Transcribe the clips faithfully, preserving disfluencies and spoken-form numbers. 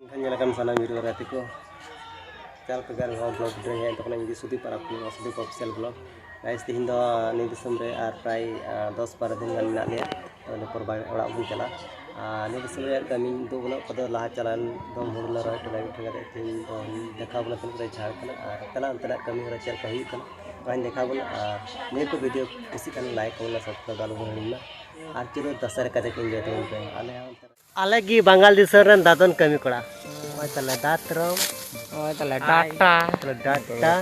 ᱮᱱᱠᱷᱟᱱ ᱧᱮᱞ ᱟᱠᱟᱱ ᱥᱟᱱᱟᱢ ᱵᱷᱤᱰᱤᱭᱳ ᱜᱟᱛᱮ ᱠᱚ, ᱪᱟᱞ ᱯᱮ ᱜᱟᱨ ᱦᱚᱸ ᱵᱞᱚᱜ ᱵᱷᱤᱰᱤᱭᱳ ᱦᱮᱡ ᱮᱱ ᱛᱟᱵᱚᱱᱟ᱾ ᱤᱧ ᱜᱮ ᱥᱩᱫᱤᱯ ᱟᱨ ᱟᱯᱮ ᱱᱚᱣᱟ ᱥᱩᱫᱤᱯ ᱚᱯᱷᱤᱥᱤᱭᱟᱞ ᱵᱞᱚᱜ᱾ ᱜᱟᱭᱤᱥ, ᱛᱮᱦᱮᱧ ᱫᱚ ᱱᱤᱭᱟᱹ ᱫᱤᱥᱚᱢ ᱨᱮ ᱟᱨ ᱯᱨᱟᱭ, ᱟᱸ, ᱫᱚᱥ ᱵᱟᱨᱚ ᱫᱤᱱ ᱜᱟᱱ ᱢᱮᱱᱟᱜ ᱞᱮᱭᱟ᱾ ᱛᱚ, ᱤᱱᱟᱹ ᱯᱚᱨ ᱵᱟᱭ-, ᱚᱲᱟᱜ ᱵᱚᱱ ᱪᱟᱞᱟᱜᱼᱟ᱾ ᱟᱨ ᱱᱤᱭᱟᱹ ᱫᱤᱥᱚᱢ ᱨᱮᱭᱟᱜ ᱠᱟᱹᱢᱤ ᱫᱚ ᱵᱟᱹᱱᱩᱜ ᱠᱟᱫᱟ᱾ ᱞᱟᱦᱟ ᱪᱟᱞᱟᱣᱮᱱ ᱫᱚᱢ ᱦᱩᱲᱩ ᱞᱮ ᱨᱚᱦᱚᱭ ᱦᱚᱴᱚ ᱞᱮᱫᱟ ᱢᱤᱫ ᱴᱷᱮᱱ ᱠᱟᱛᱮ, ᱛᱮᱦᱮᱧ ᱫᱚ ᱫᱮᱠᱷᱟᱣ ᱵᱚᱱᱟ ᱛᱤᱱᱟᱹᱜ ᱨᱮ ᱡᱷᱟᱲ ᱠᱟᱱᱟ ᱟᱨ ᱪᱟᱞᱟᱜ ᱚᱱᱛᱮᱱᱟᱜ ᱠᱟᱹᱢᱤ ᱦᱚᱨᱟ ᱪᱮᱫ ᱞᱮᱠᱟ ᱦᱩᱭᱩᱜ ᱠᱟᱱᱟ, ᱚᱱᱟᱧ ᱫᱮᱠᱷᱟᱣ ᱵᱚᱱᱟ᱾ ᱟᱨ ᱱᱤᱭᱟᱹ ᱠᱚ ᱵᱷᱤᱰᱤᱭᱳ ᱠᱩᱥᱤᱜ ᱠᱷᱟᱱ ᱞᱟᱭᱤᱠ, ᱠᱚᱢᱮᱱᱴ, ᱥᱟᱵᱥᱠᱨᱟᱭᱤᱵ ᱟᱞᱚ ᱵᱚᱱ ᱦᱤᱲᱤᱧ ᱢᱟ᱾ ᱟᱨ ᱪᱚᱞᱚ ᱫᱟᱸᱥᱟᱭ ᱞᱮᱠᱟ ᱛᱮ ᱠᱚ ᱮᱱᱡᱚᱭ ᱛᱟᱵᱚᱱ ᱯᱮ᱾ ᱟᱞᱮ ᱦᱚᱸ ᱟᱞᱮ ᱜᱮ ᱵᱟᱝᱜᱟᱞ ᱫᱤᱥᱚᱢ ᱨᱮᱱ ᱫᱟᱫᱚᱱ ᱠᱟᱹᱢᱤ ᱠᱚᱲᱟ᱾ ᱱᱚᱜᱼᱚᱭ ᱛᱟᱞᱮ ᱫᱟᱛᱨᱚᱢ᱾ ᱱᱚᱜᱼᱚᱭ ᱛᱟᱞᱮ ᱰᱟᱴᱟ᱾ ᱛᱟᱞᱮ ᱰᱟᱴᱟ᱾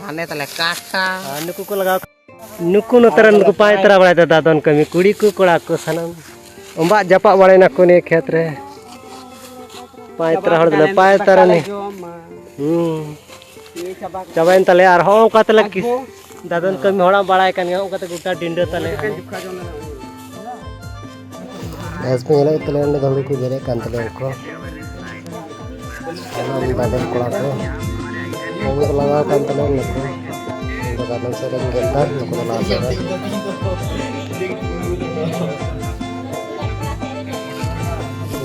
ᱦᱟᱱᱮ ᱛᱟᱞᱮ ᱠᱟᱴᱟ᱾ ᱟᱨ ᱱᱩᱠᱩ ᱠᱚ ᱞᱟᱜᱟᱣ, ᱱᱩᱠᱩ ᱱᱚᱛᱮ ᱨᱮᱱ ᱠᱚ ᱯᱟᱭᱛᱨᱟ ᱵᱟᱲᱟᱭᱮᱫᱟ ᱫᱟᱫᱚᱱ ᱠᱟᱹᱢᱤ᱾ ᱠᱩᱲᱤ ᱠᱚ ᱠᱚᱲᱟ ᱠᱚ ᱥᱟᱱᱟᱢ ᱚᱢᱵᱟᱜ ᱡᱟᱯᱟᱜ ᱵᱟᱲᱟᱭᱮᱱᱟ ᱠᱚ ᱱᱤᱭᱟᱹ ᱠᱷᱮᱛ ᱨᱮ᱾ ᱯᱟᱭᱛᱨᱟ ᱦᱚᱲ ᱫᱚᱞᱮ ᱯᱟᱭᱛᱨᱟ ᱱᱤ᱾ ᱦᱩᱸ᱾ ᱪᱟᱵᱟᱭᱮᱱ ᱛᱟᱞᱮᱭᱟ ᱟᱨ ᱦᱚᱸᱜᱼᱚ ᱚᱱᱠᱟ ᱛᱟᱞᱮ ᱠᱤᱥ-, ᱫᱟᱫᱚᱱ ᱠᱟᱹᱢᱤ ᱦᱚᱲᱟᱜ ᱵᱟᱲᱟᱭ ᱠᱟᱱ ᱜᱮᱭᱟ, ᱦᱚᱸᱜᱼᱚ ᱚᱱᱠᱟ ᱛᱮ ᱜᱚᱴᱟ ᱰᱤᱸᱰᱟᱹ ᱛᱟᱞᱮ᱾ ᱱᱮᱥ ᱯᱮ ᱧᱮᱞᱮᱫ ᱛᱟᱞᱮᱭᱟ, ᱚᱸᱰᱮ ᱫᱚ ᱦᱩᱲᱩ ᱠᱚ ᱜᱮᱫᱮᱫ ᱠᱟᱱ ᱛᱟᱞᱮᱭᱟ ᱩᱱᱠᱩ᱾ ᱥᱟᱱᱟᱢ ᱫᱟᱫᱚᱱ ᱠᱚᱲᱟ ᱠᱚ ᱠᱟᱹᱢᱤ ᱠᱚ ᱞᱟᱜᱟᱣ ᱠᱟᱱ ᱛᱟᱞᱮᱭᱟ ᱱᱩᱠᱩ᱾ ᱤᱧ ᱫᱚ ᱫᱟᱫᱚᱱ ᱥᱮᱫ ᱨᱮᱧ ᱜᱮᱫ ᱮᱫᱟ, ᱱᱩᱠᱩ ᱫᱚ ᱞᱟᱦᱟ ᱥᱮᱫ ᱨᱮ᱾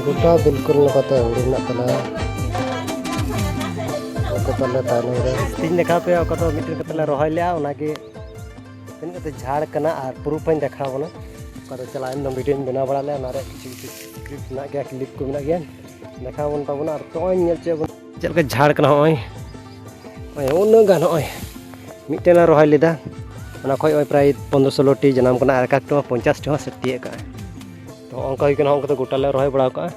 ᱜᱚᱴᱟ ᱵᱤᱞᱠᱩᱞ ᱱᱚᱝᱠᱟᱛᱮ ᱦᱩᱲᱩ ᱢᱮᱱᱟᱜ ᱛᱟᱞᱮᱭᱟ᱾ ᱱᱚᱝᱠᱟ ᱛᱟᱞᱮ ᱛᱟᱭᱱᱚᱢ ᱨᱮ᱾ ᱛᱤᱧ ᱫᱮᱠᱷᱟᱣ ᱯᱮᱭᱟ, ᱚᱠᱟ ᱫᱚ ᱢᱤᱫᱴᱮᱱ ᱠᱟᱛᱮ ᱞᱮ ᱨᱚᱦᱚᱭ ᱞᱮᱜᱼᱟ, ᱚᱱᱟᱜᱮ ᱛᱤᱱᱟᱹᱜ ᱠᱟᱛᱮ ᱡᱷᱟᱲ ᱠᱟᱱᱟ ᱟᱨ proof ᱦᱚᱸᱧ ᱫᱮᱠᱷᱟᱣ ᱵᱚᱱᱟ᱾ ᱚᱠᱟ ᱫᱚ ᱪᱟᱞᱟᱣᱮᱱ ᱫᱚ ᱵᱷᱤᱰᱤᱭᱳᱧ ᱵᱮᱱᱟᱣ ᱵᱟᱲᱟ ᱞᱮᱜᱼᱟ, ᱚᱱᱟ ᱨᱮᱭᱟᱜ ᱠᱤᱪᱷᱩ ᱠᱤᱪᱷᱩ clip ᱢᱮᱱᱟᱜ ᱜᱮᱭᱟ, clip ᱠᱚ ᱢᱮᱱᱟᱜ ᱜᱮᱭᱟ, ᱫᱮᱠᱷᱟᱣ ᱵᱚᱱ ᱛᱟᱵᱚᱱᱟ᱾ ᱟᱨ ᱱᱚᱜᱼᱚᱭ ᱧᱮᱞ ᱦᱚᱪᱚᱭᱮᱫ ᱵᱚᱱ ᱪᱮᱫ ᱞᱮᱠᱟ ᱡᱷᱟᱲ ᱠᱟᱱᱟ᱾ ᱱᱚᱜᱼᱚᱭ, ᱱᱚᱜᱼᱚᱭ ᱩᱱᱟᱹᱜ ᱜᱟᱱ, ᱱᱚᱜᱼᱚᱭ ᱢᱤᱫᱴᱮᱱ ᱞᱮ ᱨᱚᱦᱚᱭ ᱞᱮᱫᱟ, ᱚᱱᱟ ᱠᱷᱚᱡ ᱱᱚᱜᱼᱚᱭ ᱯᱨᱟᱭ ᱯᱚᱱᱫᱽᱨᱚ ᱥᱳᱞᱳ ᱴᱤ ᱡᱟᱱᱟᱢ ᱠᱟᱱᱟ, ᱟᱨ ᱮᱠ ᱮᱠ ᱴᱤ ᱢᱟ ᱯᱚᱧᱪᱟᱥ ᱴᱤ ᱦᱚᱸ ᱥᱮ ᱛᱤᱭᱟᱹᱜ ᱠᱟᱜᱼᱟ᱾ ᱛᱚ ᱦᱚᱸᱜᱼᱚ ᱱᱚᱝᱠᱟ ᱦᱩᱭ ᱠᱟᱱᱟ, ᱦᱚᱸᱜᱼᱚ ᱱᱚᱝᱠᱟ ᱛᱮ ᱜᱚᱴᱟ ᱞᱮ ᱨᱚᱦᱚᱭ ᱵᱟᱲᱟᱣ ᱠᱟᱜᱼᱟ᱾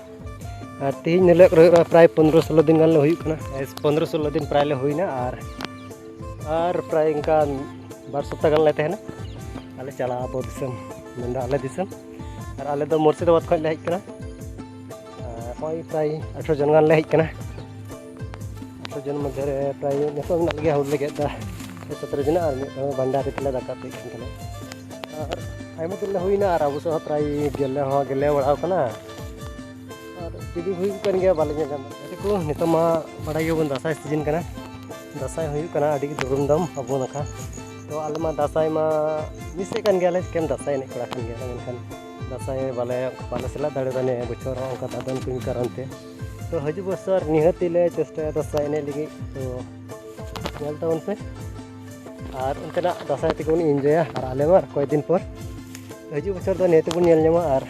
ᱟᱨ ᱛᱮᱦᱮᱧ ᱦᱤᱞᱳᱜ ᱨᱚᱦᱚᱭ ᱯᱨᱟᱭ ᱯᱚᱱᱫᱽᱨᱚ ᱥᱳᱞᱳ ᱫᱤᱱ ᱜᱟᱱ ᱞᱮ ᱦᱩᱭᱩᱜ ᱠᱟᱱᱟ᱾ ᱯᱚᱱᱫᱽᱨᱚ ᱥᱳᱞᱳ ᱫᱤᱱ ᱯᱨᱟᱭ ᱞᱮ ᱦᱩᱭᱱᱟ᱾ ᱟᱨ, ᱟᱨ ᱯᱨᱟᱭ ᱤᱱᱠᱟ ᱵᱟᱨ ᱥᱚᱯᱛᱟ ᱜᱟᱱ ᱞᱮ ᱛᱟᱦᱮᱱᱟ᱾ ᱟᱞᱮ ᱪᱟᱞᱟᱜᱼᱟ ᱟᱵᱚ ᱫᱤᱥᱚᱢ, ᱢᱮᱱᱫᱚ ᱟᱞᱮ ᱫᱤᱥᱚᱢ᱾ ᱟᱨ ᱟᱞᱮ ᱫᱚ ᱢᱩᱨᱥᱤᱫᱟᱵᱟᱫᱽ ᱠᱷᱚᱱ ᱞᱮ ᱦᱮᱡ ᱠᱟᱱᱟ᱾ ᱟᱨ ᱱᱚᱜᱼᱚᱭ ᱯᱨᱟᱭ ᱟᱴᱷᱨᱚ ᱡᱚᱱ ᱜᱟᱱ ᱞᱮ ᱦᱮᱡ ᱠᱟᱱᱟ᱾ ᱟᱴᱷᱨᱚ ᱡᱚᱱ ᱢᱚᱫᱽᱫᱷᱮ ᱨᱮ ᱯᱨᱟᱭ ᱱᱤᱛᱚᱜ ᱢᱮᱱᱟᱜ ᱞᱮᱜᱮᱭᱟ, ᱦᱩᱲᱩ ᱞᱮ ᱜᱮᱫ ᱮᱫᱟ ᱥᱚᱛᱨᱚ ᱡᱚᱱᱟ, ᱟᱨ ᱢᱤᱫ ᱫᱷᱟᱣ ᱵᱷᱟᱱᱰᱟᱨᱤ ᱛᱮᱞᱮ ᱫᱟᱠᱟ ᱩᱛᱩᱭᱮᱫ ᱠᱟᱱ ᱛᱟᱞᱮᱭᱟ᱾ ᱟᱨ ᱟᱭᱢᱟ ᱫᱤᱱ ᱞᱮ ᱦᱩᱭᱱᱟ, ᱟᱨ ᱟᱵᱚ ᱥᱮᱫ ᱦᱚᱸ ᱯᱨᱟᱭ ᱜᱮᱞᱮ ᱦᱚᱸ ᱜᱮᱞᱮ ᱵᱟᱲᱟᱣ ᱠᱟᱱᱟ᱾ ᱟᱨ ᱡᱩᱫᱤ ᱦᱩᱭᱩᱜ ᱠᱟᱱ ᱜᱮᱭᱟ, ᱵᱟᱞᱮ ᱧᱮᱞ ᱧᱟᱢ ᱮᱫᱟ᱾ ᱜᱟᱛᱮ ᱠᱚ, ᱱᱤᱛᱚᱜ ᱢᱟ ᱵᱟᱲᱟᱭ ᱜᱮᱭᱟᱵᱚᱱ ᱫᱟᱸᱥᱟᱭ ᱥᱤᱡᱤᱱ ᱠᱟᱱᱟ᱾ ᱫᱟᱸᱥᱟᱭ ᱦᱩᱭᱩᱜ ᱠᱟᱱᱟ ᱟᱹᱰᱤ ᱫᱩᱨᱩᱢ ᱫᱟᱢ ᱟᱵᱚ ᱱᱟᱠᱷᱟ᱾ ᱛᱚ ᱟᱞᱮ ᱢᱟ ᱫᱟᱸᱥᱟᱭ ᱢᱟ ᱢᱤᱥᱮᱫ ᱠᱟᱱ ᱜᱮᱭᱟᱞᱮ, ᱪᱤᱠᱟᱹᱢ ᱫᱟᱸᱥᱟᱭ ᱮᱱᱮᱡ ᱠᱚᱲᱟ ᱠᱟᱱ ᱜᱮᱭᱟᱞᱮ, ᱢᱮᱱᱠᱷᱟᱱ ᱫᱟᱸᱥᱟᱭ ᱵᱟᱞᱮ, ᱵᱟᱞᱮ ᱥᱮᱞᱮᱫ ᱫᱟᱲᱮᱭᱟᱫᱟ ᱱᱤᱭᱟᱹ ᱵᱚᱪᱷᱚᱨ ᱦᱚᱸ ᱚᱱᱠᱟ ᱫᱟᱫᱚᱱ ᱠᱟᱹᱢᱤ ᱠᱟᱨᱚᱱ ᱛᱮ᱾ ᱛᱚ ᱦᱤᱡᱩᱜ ᱵᱚᱪᱷᱚᱨ ᱱᱤᱦᱟᱹᱛᱤ ᱞᱮ ᱪᱮᱥᱴᱟᱭᱟ ᱫᱟᱸᱥᱟᱭ ᱮᱱᱮᱡ ᱞᱟᱹᱜᱤᱫ᱾ ᱛᱚ ᱧᱮᱞ ᱛᱟᱵᱚᱱ ᱯᱮ, ᱟᱨ ᱚᱱᱛᱮᱱᱟᱜ ᱫᱟᱸᱥᱟᱭ ᱛᱮᱜᱮ ᱵᱚᱱ ᱤᱱᱡᱚᱭᱟ, ᱟᱨ ᱟᱞᱮ ᱢᱟ ᱠᱚᱭᱮᱠ ᱫᱤᱱ ᱯᱚᱨ, ᱦᱤᱡᱩᱜ ᱵᱚᱪᱷᱚᱨ ᱫᱚ ᱱᱤᱦᱟᱹᱛᱤ ᱵᱚᱱ ᱧᱮᱞ ᱧᱟᱢᱟ᱾ ᱟᱨ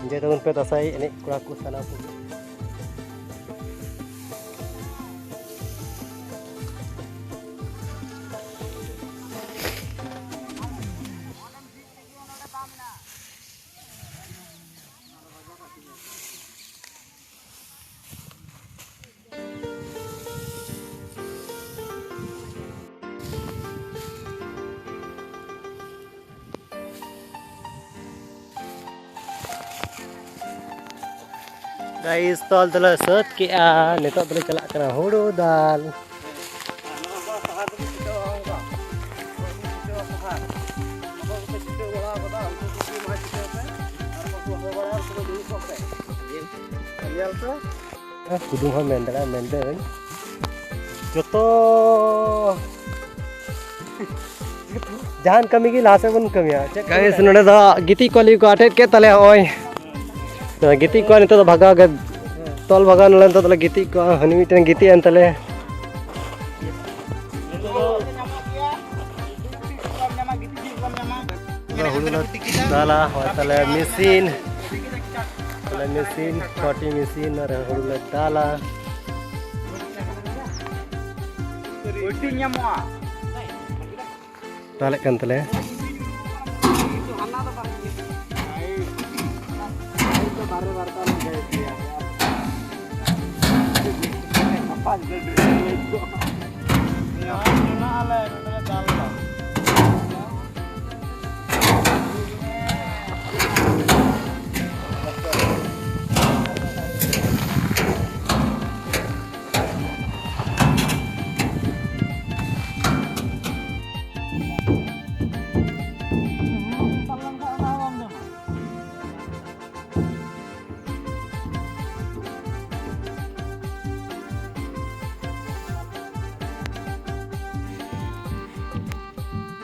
ᱤᱱᱡᱚᱭ ᱛᱟᱵᱚᱱ ᱯᱮ ᱫᱟᱸᱥᱟᱭ ᱮᱱᱮᱡ ᱠᱚᱲᱟ ᱠᱚ ᱥᱟᱱᱟᱢ ᱠᱚ᱾ ᱜᱟᱭᱤᱥ, ᱛᱚᱞ ᱫᱚᱞᱮ ᱥᱟᱹᱛ ᱠᱮᱜᱼᱟ᱾ ᱱᱤᱛᱚᱜ ᱫᱚᱞᱮ ᱪᱟᱞᱟᱜ ᱠᱟᱱᱟ ᱦᱩᱲᱩ ᱫᱟᱞ᱾ ᱧᱮᱞ ᱯᱮ᱾ ᱠᱩᱫᱩᱢ ᱦᱚᱸ ᱢᱮᱱ ᱫᱟᱲᱮᱭᱟᱜᱼᱟ, ᱢᱮᱱᱫᱟᱹᱧ ᱡᱚᱛᱚ ᱡᱟᱦᱟᱱ ᱠᱟᱹᱢᱤ ᱜᱮ ᱞᱟᱦᱟ ᱥᱮᱫ ᱵᱚᱱ ᱠᱟᱹᱢᱤᱭᱟ᱾ ᱪᱮᱫ ᱠᱚ ᱜᱟᱭᱤᱥ, ᱢᱮᱱᱟ? ᱱᱚᱰᱮ ᱫᱚ ᱜᱤᱛᱤᱡ ᱠᱚᱣᱟ ᱞᱟᱹᱜᱤᱫ ᱠᱚ ᱟᱴᱮᱫ ᱠᱮᱫ ᱛᱟᱞᱮᱭᱟ᱾ ᱱᱚᱜᱼᱚᱭ ᱛᱚ ᱜᱤᱛᱤᱡ ᱠᱚᱣᱟ, ᱱᱤᱛᱚᱜ ᱫᱚ ᱵᱷᱟᱜᱟᱣ ᱜᱮ, ᱛᱚᱞ ᱵᱷᱟᱜᱟᱣ ᱱᱟᱞᱮ, ᱱᱤᱛᱚᱜ ᱫᱚᱞᱮ ᱜᱤᱛᱤᱡ ᱠᱚᱣᱟ᱾ ᱦᱟᱹᱱᱤ ᱢᱤᱫᱴᱮᱱ ᱜᱤᱛᱤᱡ ᱮᱱ ᱛᱟᱞᱮ᱾ ᱦᱩᱲᱩ ᱞᱮ ᱫᱟᱞᱟ, ᱦᱳᱭ ᱛᱟᱞᱮ ᱢᱮᱥᱤᱱ, ᱛᱟᱞᱮ ᱢᱮᱥᱤᱱ, ᱯᱟᱴᱤ ᱢᱮᱥᱤᱱ ᱨᱮ ᱦᱩᱲᱩ ᱞᱮ ᱫᱟᱞᱟ᱾ ᱫᱟᱞᱮᱫ ᱠᱟᱱ ᱛᱟᱞᱮᱭᱟ᱾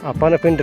ᱟᱯᱟᱱ ᱟᱹᱯᱤᱱ